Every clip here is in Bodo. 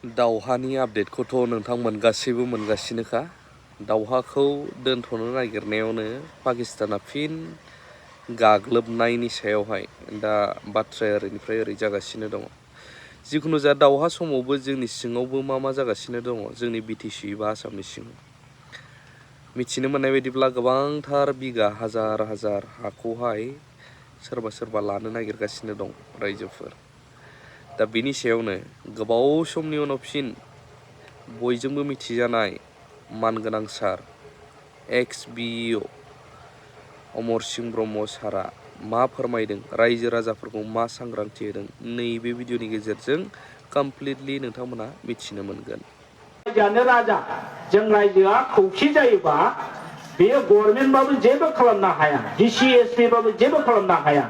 दावहानि आपडेटखौथ' नोंथांमोन गासैबो मोनगासिनोखा। दावहाखौ दोनथ'नो नागिरनायावनो पाकिस्ताना फिन गाग्लोबनायनि सायावहाय दा बाथ्राया ओरैनिफ्राय ओरै जागासिनो दङ। जिखुनु जा दावहा समावबो जोंनि सिङावबो मा जागासिनो दङ जोंनि बिटिसि बा आसामनि सिङाव। मिथिनो मोननाय बायदिब्ला गोबांथार बिगा हाजार हाखौहाय सोरबा लानो नागिरगासिनो दं रायजोफोर। दा बिनि सायावनो गोबाव समनि उनाव फिन बयजोंबो मिथिजानाय मानगोनां सार एक्स-BEO अमर सिंह ब्रह्म सारा मा फोरमायदों, रायजो राजाफोरखौ मा सांग्रांथि होदों, नैबे भिडिअनि गेजेरजों कमप्लिटलि नोंथांमोना मिथिनो मोनगोन। राजा जों रायजोआ खौसे जायोबा बेयो गभर्नमेन्टबाबो जेबो खालामनो हाया, DCSP बाबो जेबो खालामनो हाया,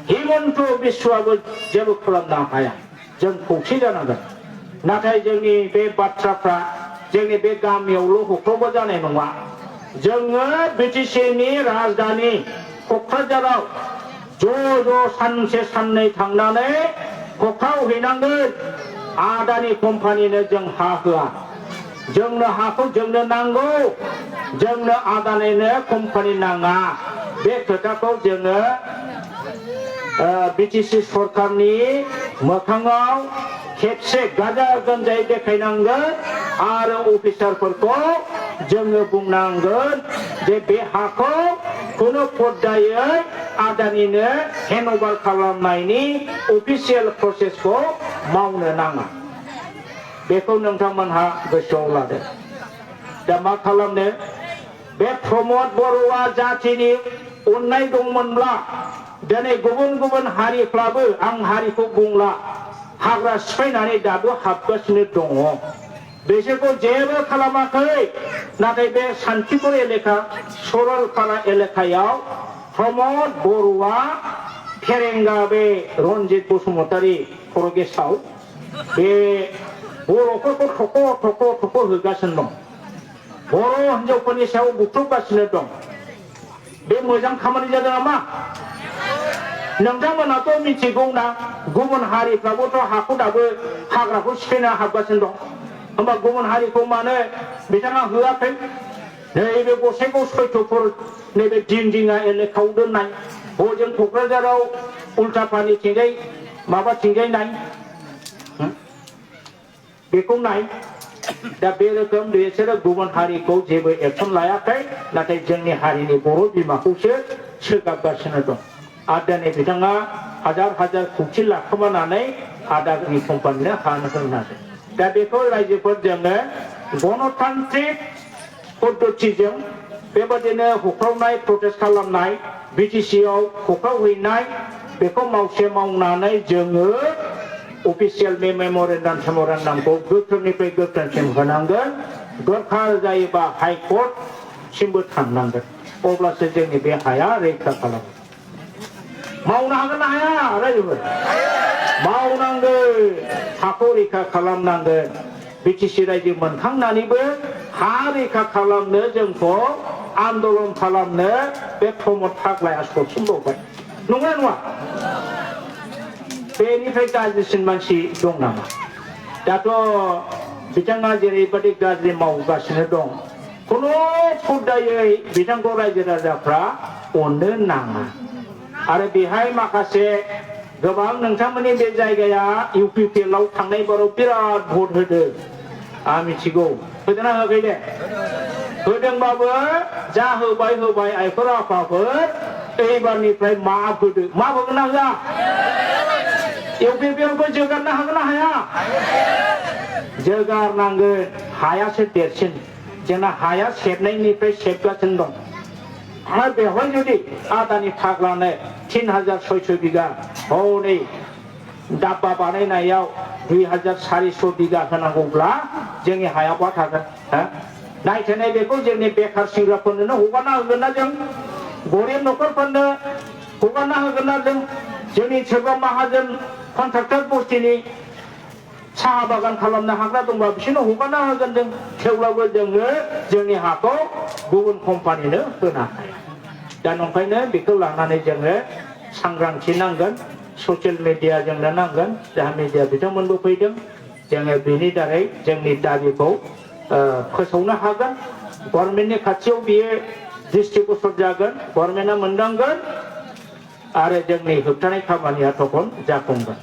हिमन्त बिश्वआबो जेबो खालामनो हाया। जों खौसे जानांगोन। नाथाय जोंनि बे बाथ्राफ्रा जोंनि बे गामियावल' हख्रावबा जानाय नङा। जोङो बिटिसिनि राजधानी क'क्राझाराव ज' सानसे साननै थांनानै हख्रावहैनांगोन। आदानि कम्पानिनो जों हा होआ, जोंनो हाखौ जोंनो नांगौ, जोंनो आदानिनो कम्पानि नाङा। बे खोथाखौ जोङो बिटिसि सरकारनि मोखाङाव खेबसे गाजा गोमजायै देखायनांगोन आरो अफिसारफोरखौ जोङो बुंनांगोन जे बे हाखौ खुनु पर्दायै आदानिनो हेन्डअभार खालामनायनि अफिसियेल प्रसेसखौ मावनो नाङा। बेखौ नोंथांमोनहा गोसोआव लादो। दा मा खालामनो, बे प्रमद बर'आ जाथिनि अननाय दंमोनब्ला दिनै गुबुन हारिफ्राबो, आं हारिखौ बुंला, हाग्रा सिफायनानै दाबो हाबगासिनो दङ। बिसोरखौ जेबो खालामाखै। नाथाय बे सान्तिपुर एलेका, सरलपारा एलेकायाव प्रमद बर'आ फेरेंगा बे रन्जित बसुमतारी फरगेसाव बे बर'फोरखौ थख' होगासिनो दं। बर' हिनजावफोरनि सायाव बुख्रुबगासिनो दं। बे मोजां खामानि जादों नामा? नोंथांमोनाथ' मिथिगौना गुबुन हारिफ्राबोथ' हाखौ दाबो हाग्राखौ सिफायना हाबगासिनो दं। होमबा गुबुन हारिखौ मानो बिथाङा होआखै? नैबे गसाइगाव सैथोफोर नैबे दिंदिङा एलेकायाव दोननाय, हजों क'क्राझाराव उल्टापानिथिंजाय माबाथिंजाय नाय, बेखौ नाय। दा बे रोखोम बिसोरो गुबुन हारिखौ जेबो एक्सन लायाखै, नाथाय जोंनि हारिनि बर' बिमाखौसो सोगाबगासिनो दं। आरो दिनै बिथाङा हाजार खौथि लाखोमानानै आदानि कम्पानिनो हानो होनांगौ। दा बेखौ रायजोफोर जोङो गणतान्त्रिक पद्धतिजों बेबादिनो होख्रावनाय, प्रटेस्ट खालामनाय, बिटिसिआव होख्रावहैनाय, बेखौ मावनानै जोङो अफिसियेल मेम'रेन्डामखौ गोख्रोंनिफ्राय गोख्रोंसिन होनांगोन। दरखार जायोबा हाइकर्टसिमबो थांनांगोन। अब्लासो जोंनि बे हाया रैखा खालामो। मावनो हागोन ना हाया रायजोफोर? मावनांगोन, हाखौ रैखा खालामनांगोन। बिटिसि रायजो मोनखांनानैबो हा रैखा खालामनो जोंखौ आन्दलन खालामनो बे प्रमद फाग्लाया सौसिनबावबाय। नंगौना नङा? बेनिफ्राय गाज्रिसिन मानसि दं नामा? दाथ' बिथाङा जेरैबायदि गाज्रि मावगासिनो दं, खुनु फुदायै बिथांखौ रायजो राजाफ्रा अननो नाङा। आरो बेहाय माखासे गोबां, नोंथांमोननि बे जायगाया UPPL आव थांनाय बाराव बिराद भट होदों, आं मिथिगौ। होदोंना होआखै दे? होदोंबाबो जा होबाय आइफोर आफाफोर, एबारनिफ्राय माफ होदो। माफ होगोन ना होआ? UPPL खौ जोगारनो हागोन ना हाया? जोगारनांगोन। हायासो देरसिन। जोंना हाया सेरनायनिफ्राय सेरगासिनो दं। आरो बेवहाय जुदि आदानि फाग्लानो 3600 बिगा, हनै दाब्बा बानायनायाव 2400 बिगा होनांगौब्ला जोंनि हाया बहा थागोन? नायथोनाय बेखौ जोंनि बेखार सेंग्राफोरनो हगारना होगोन ना जों? गरिब न'खरफोरनो हगारना होगोन ना जों? जोंनि सोरबा माहाजोन कन्ट्राक्टर बस्तिनि साहा बागान खालामनो हाग्रा दंबा बिसोरनो हगारना होगोन जों। थेवब्लाबो जोङो जोंनि हाखौ गुबुन कम्पानिनो होनो हाया। दा नंखायनो बेखौ लानानै जोङो सांग्रांथि नांगोन। ससियेल मिडिया जोंनो नांगोन। जाहा मिडिया बिथांमोनबो फैदों, जोङो बेनि दारै जोंनि दाबिखौ फोसावनो हागोन गभर्नमेन्टनि खाथियाव बियो दृष्टिगोचर जागोन गभर्नमेन्टआ मोनदांगोन आरो जोंनि होबथानाय खामानिया तखन जाफुंगोन